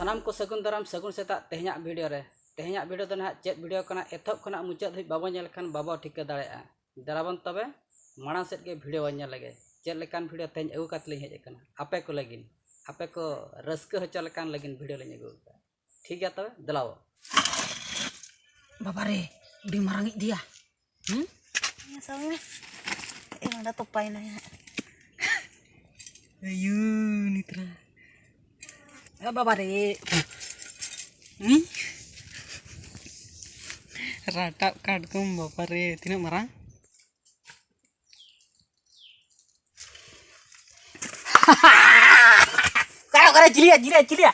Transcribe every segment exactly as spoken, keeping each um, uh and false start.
ᱥᱟᱱᱟᱢ ᱠᱚ ᱥᱟᱹᱜᱩᱱ ᱫᱟᱨᱟᱢ, ᱥᱟᱹᱜᱩᱱ ᱥᱮᱛᱟᱜ᱾ ᱛᱮᱦᱮᱧᱟᱜ ᱵᱷᱤᱰᱤᱭᱳ ᱨᱮ, ᱛᱮᱦᱮᱧᱟᱜ ᱵᱷᱤᱰᱤᱭᱳ ᱫᱚ ᱱᱟᱦᱟᱜ ᱪᱮᱫ ᱵᱷᱤᱰᱤᱭᱳ ᱠᱟᱱᱟ, ᱮᱛᱚᱦᱚᱵ ᱠᱷᱚᱱᱟᱜ ᱢᱩᱪᱟᱹᱫ ᱫᱷᱟᱹᱵᱤᱡ ᱵᱟᱵᱚ ᱧᱮᱞ ᱞᱮᱠᱷᱟᱱ ᱵᱟᱵᱚ ᱴᱷᱤᱠᱟᱹ ᱫᱟᱲᱮᱭᱟᱜᱼᱟ᱾ ᱫᱮᱞᱟᱵᱚᱱ ᱛᱚᱵᱮ ᱢᱟᱲᱟᱝ ᱥᱮᱫ ᱜᱮ ᱵᱷᱤᱰᱤᱭᱳ ᱵᱚᱱ ᱧᱮᱞ ᱞᱮᱜᱮ, ᱪᱮᱫ ᱞᱮᱠᱟᱱ ᱵᱷᱤᱰᱤᱭᱳ ᱛᱮᱦᱮᱧ ᱟᱹᱜᱩ ᱠᱟᱛᱮ ᱞᱤᱧ ᱦᱮᱡ ᱟᱠᱟᱱᱟ ᱟᱯᱮ ᱠᱚ ᱞᱟᱹᱜᱤᱫ, ᱟᱯᱮ ᱠᱚ ᱨᱟᱹᱥᱠᱟᱹ ᱦᱚᱪᱚ ᱞᱮᱠᱟᱱ ᱞᱟᱹᱜᱤᱫ ᱵᱷᱤᱰᱤᱭᱳ ᱞᱤᱧ ᱟᱹᱜᱩ ᱟᱠᱟᱫᱟ᱾ ᱴᱷᱤᱠ ᱜᱮᱭᱟ, ᱛᱚᱵᱮ ᱫᱮᱞᱟᱣᱚ᱾ ᱵᱟᱵᱟᱨᱮ, ᱟᱹᱰᱤ ᱢᱟᱨᱟᱝ ᱤᱡ ᱫᱮᱭᱟ᱾ ᱦᱩᱸ? ᱥᱟᱵ ᱢᱮ᱾ ᱮ, ᱱᱚᱰᱮ ᱛᱚᱯᱟᱭᱮᱱᱟᱭ ᱦᱟᱸᱜ᱾ ᱟᱭᱩ, ᱱᱤᱛᱨᱟ᱾ ᱮ, ᱵᱟᱵᱟᱨᱮ᱾ ᱦᱩᱸ? ᱨᱟᱴᱟᱵ ᱠᱟᱴᱠᱚᱢ, ᱵᱟᱵᱟᱨᱮ, ᱛᱤᱱᱟᱹᱜ ᱢᱟᱨᱟᱝ᱾ ᱚᱠᱟᱨᱮ, ᱚᱠᱟᱨᱮ, ᱪᱤᱞᱤᱭᱟ, ᱪᱤᱞᱤᱭᱟ, ᱪᱤᱞᱤᱭᱟ?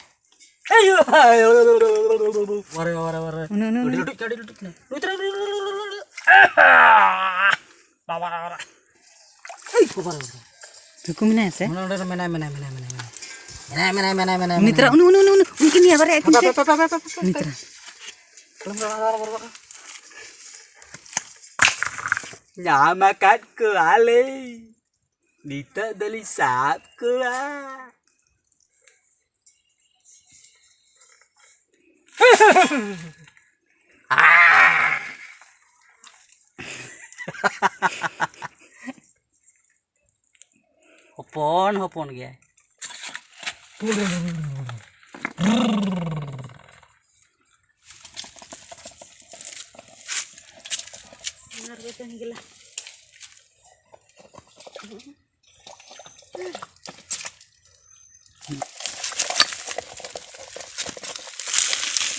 ᱮᱭ, ᱵᱟᱵᱟᱨᱮ, ᱵᱟᱵᱟᱨᱮ, ᱵᱟᱵᱟᱨᱮ᱾ ᱩᱱᱩ, ᱩᱱᱩ, ᱩᱱᱩ᱾ ᱟᱹᱰᱤ ᱞᱟᱹᱴᱩ, ᱟᱹᱰᱤ ᱞᱟᱹᱴᱩ᱾ ᱱᱩᱭ ᱛᱚ, ᱵᱟᱵᱟᱨᱮ, ᱵᱟᱵᱟᱨᱮ᱾ ᱮᱭ, ᱵᱟᱵᱟᱨᱮ, ᱵᱟᱵᱟᱨᱮ᱾ ᱱᱩᱠᱩ ᱢᱮᱱᱟᱭᱟ ᱥᱮ? ᱢᱮᱱᱟᱭᱟ, ᱢᱮᱱᱟᱭᱟ, ᱢᱮᱱᱟᱭᱟ, ᱢᱮᱱᱟᱭᱟ, ᱢᱮᱱᱟᱭᱟ᱾ ᱢᱮᱱᱟᱭᱟ, ᱢᱮᱱᱟᱭᱟ, ᱢᱮᱱᱟᱭᱟ, ᱢᱮᱱᱟᱭᱟ, ᱩᱱᱤ ᱛᱚᱨᱟ, ᱢᱮᱱᱟᱭᱟ᱾ ᱩᱱᱤ, ᱩᱱᱤ, ᱩᱱᱤ, ᱩᱱᱤ᱾ ᱩᱱᱠᱤᱱ ᱱᱤᱭᱟᱹ ᱵᱟᱨᱭᱟ ᱟᱹᱠᱤᱱ ᱥᱮ? ᱦᱟᱯᱮ, ᱦᱟᱯᱮ, ᱦᱟᱯᱮ, ᱦᱟᱯᱮ, ᱦᱟᱯᱮ, ᱦᱟᱯᱮ᱾ ᱩᱱᱤ ᱛᱚᱨᱟ᱾ ᱧᱟᱢ ᱟᱠᱟᱫ ᱠᱚᱣᱟᱞᱮ᱾ ᱱᱤᱛᱚᱜ ᱫᱚᱞᱤᱧ ᱥᱟᱵ ᱠᱚᱣᱟ᱾ ᱦᱚᱯᱚᱱ ᱦᱚᱯᱚᱱ ᱜᱮᱭᱟᱭ᱾ ᱟᱨ ᱵᱟᱹᱧ ᱜᱮᱞᱟ᱾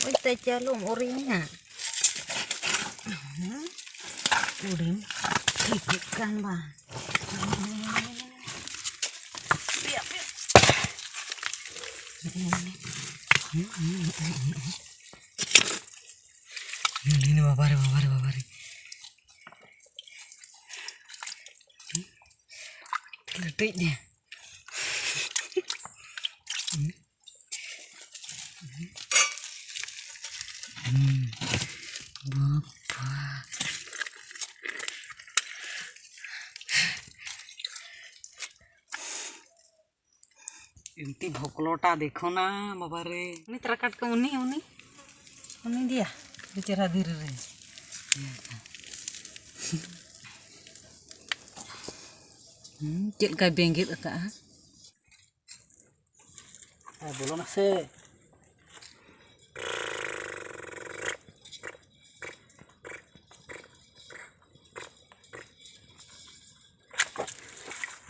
ᱳᱭ ᱛᱟᱭ ᱪᱟᱞᱩᱢ ᱚᱨᱤᱧᱟ᱾ ᱠᱩᱲᱤᱢ ᱴᱷᱤᱠᱚᱜ ᱠᱟᱱ ᱵᱟᱝ᱾ ᱵᱟᱵᱟᱨᱮ, ᱵᱟᱵᱟᱨᱮ, ᱵᱟᱵᱟᱨᱮ᱾ ᱞᱟᱹᱴᱩᱡ ᱜᱮ᱾ ᱵᱟᱵᱟ᱾ ᱮᱱᱛᱤ ᱵᱷᱚᱠᱞᱚᱴᱟ ᱫᱮᱠᱷᱚ ᱱᱟ, ᱵᱟᱵᱟ ᱨᱮ᱾ ᱩᱱᱤ ᱛᱟᱨᱟ ᱠᱟᱴᱠᱚᱢ, ᱩᱱᱤ, ᱩᱱᱤ, ᱩᱱᱤ ᱫᱤᱭᱟ᱾ ᱟᱹᱰᱤ ᱪᱮᱦᱨᱟ ᱫᱷᱤᱨᱤ ᱨᱮ᱾ ᱦᱩᱸ, ᱪᱮᱫ ᱞᱮᱠᱟᱭ ᱵᱮᱸᱜᱮᱫ ᱟᱠᱟᱜᱼᱟ᱾ ᱟᱨ ᱵᱚᱞᱚᱱᱟ ᱥᱮ᱾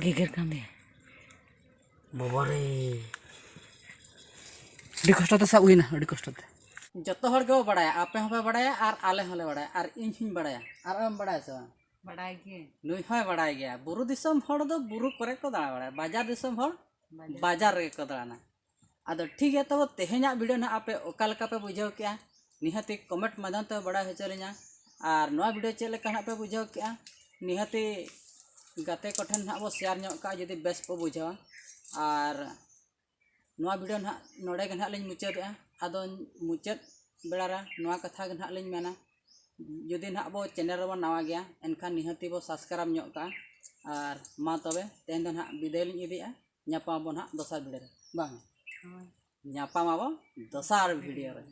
ᱜᱮᱜᱮᱨ ᱠᱟᱱ ᱫᱚᱭᱟ᱾ ᱵᱟᱵᱟᱨᱮ᱾ ᱟᱹᱰᱤ ᱠᱚᱥᱴᱚ ᱛᱮ ᱥᱟᱵ ᱦᱩᱭᱱᱟ, ᱟᱹᱰᱤ ᱠᱚᱥᱴᱚ ᱛᱮ᱾ ᱡᱚᱛᱚ ᱦᱚᱲ ᱜᱮᱵᱚ ᱵᱟᱲᱟᱭᱟ, ᱟᱯᱮ ᱦᱚᱸᱯᱮ ᱵᱟᱲᱟᱭᱟ ᱟᱨ ᱟᱞᱮ ᱦᱚᱸᱞᱮ ᱵᱟᱲᱟᱭᱟ ᱟᱨ ᱤᱧ ᱦᱚᱸᱧ ᱵᱟᱲᱟᱭᱟ᱾ ᱟᱨ ᱟᱢᱮᱢ ᱵᱟᱲᱟᱭᱟ ᱥᱮ ᱵᱟᱝ? ᱵᱟᱲᱟᱭ ᱜᱮ᱾ ᱱᱩᱭ ᱦᱚᱸᱭ ᱵᱟᱲᱟᱭ ᱜᱮᱭᱟ, ᱵᱩᱨᱩ ᱫᱤᱥᱚᱢ ᱦᱚᱲ ᱫᱚ ᱵᱩᱨᱩ ᱠᱚᱨᱮ ᱠᱚ ᱫᱟᱬᱟ ᱵᱟᱲᱟᱭᱟ, ᱵᱟᱡᱟᱨ ᱫᱤᱥᱚᱢ ᱦᱚᱲ ᱵᱟᱡᱟᱨ᱾ ᱵᱟᱡᱟᱨ ᱨᱮᱜᱮ ᱠᱚ ᱫᱟᱬᱟᱱᱟ᱾ ᱟᱫᱚ ᱴᱷᱤᱠ ᱜᱮᱭᱟ, ᱛᱚᱵᱮ ᱛᱮᱦᱮᱧᱟᱜ video ᱱᱟᱦᱟᱜ ᱟᱯᱮ ᱚᱠᱟ ᱞᱮᱠᱟ ᱯᱮ ᱵᱩᱡᱷᱟᱹᱣ ᱠᱮᱜᱼᱟ? ᱱᱤᱦᱟᱹᱛᱤ comment ᱢᱟᱫᱽᱫᱷᱚᱢ ᱛᱮ ᱵᱟᱲᱟᱭ ᱦᱚᱪᱚ ᱞᱤᱧᱟ᱾ ᱟᱨ ᱱᱚᱣᱟ video ᱪᱮᱫ ᱞᱮᱠᱟ ᱱᱟᱦᱟᱜ ᱯᱮ ᱵᱩᱡᱷᱟᱹᱣ ᱠᱮᱜᱼᱟ? ᱱᱤᱦᱟᱹᱛᱤ ᱜᱟᱛᱮ ᱠᱚᱴᱷᱮᱱ ᱱᱟᱦᱟᱜ ᱵᱚ share ᱧᱚᱜ ᱠᱟᱜᱼᱟ ᱡᱩᱫᱤ ᱵᱮᱥ ᱯᱮ ᱵᱩᱡᱷᱟᱹᱣᱟ᱾ ᱟᱨ ᱱᱚᱣᱟ video ᱱᱟᱦᱟᱜ ᱱᱚᱰᱮ ᱜᱮ ᱱᱟᱦᱟᱜ ᱞᱤᱧ ᱢᱩᱪᱟᱹᱫᱮᱜᱼᱟ᱾ ᱟᱫᱚ ᱢᱩᱪᱟᱹᱫ ᱵᱮᱲᱟ ᱨᱮ ᱱᱚᱣᱟ ᱠᱟᱛᱷᱟ ᱜᱮ ᱱᱟᱦᱟᱜ ᱞᱤᱧ ᱢᱮᱱᱟ, ᱡᱩᱫᱤ ᱱᱟᱦᱟᱜ ᱵᱚ channel ᱨᱮᱵᱚ ᱱᱟᱣᱟ ᱜᱮᱭᱟ, ᱮᱱᱠᱷᱟᱱ ᱱᱤᱦᱟᱹᱛᱤ ᱵᱚ subscribe ᱧᱚᱜ ᱠᱟᱜᱼᱟ᱾ ᱟᱨ ᱢᱟ ᱛᱚᱵᱮ ᱛᱮᱦᱮᱧ ᱫᱚ ᱱᱟᱦᱟᱜ ᱵᱤᱫᱟᱹᱭ ᱞᱤᱧ ᱤᱫᱤᱭᱮᱜᱼᱟ᱾ ᱧᱟᱯᱟᱢ ᱟᱵᱚ ᱱᱟᱦᱟᱜ ᱫᱚᱥᱟᱨ video ᱨᱮ, ᱵᱟᱝ? ᱦᱳᱭ᱾ ᱧᱟᱯᱟᱢ ᱟᱵᱚ ᱫᱚᱥᱟᱨ video ᱨᱮ᱾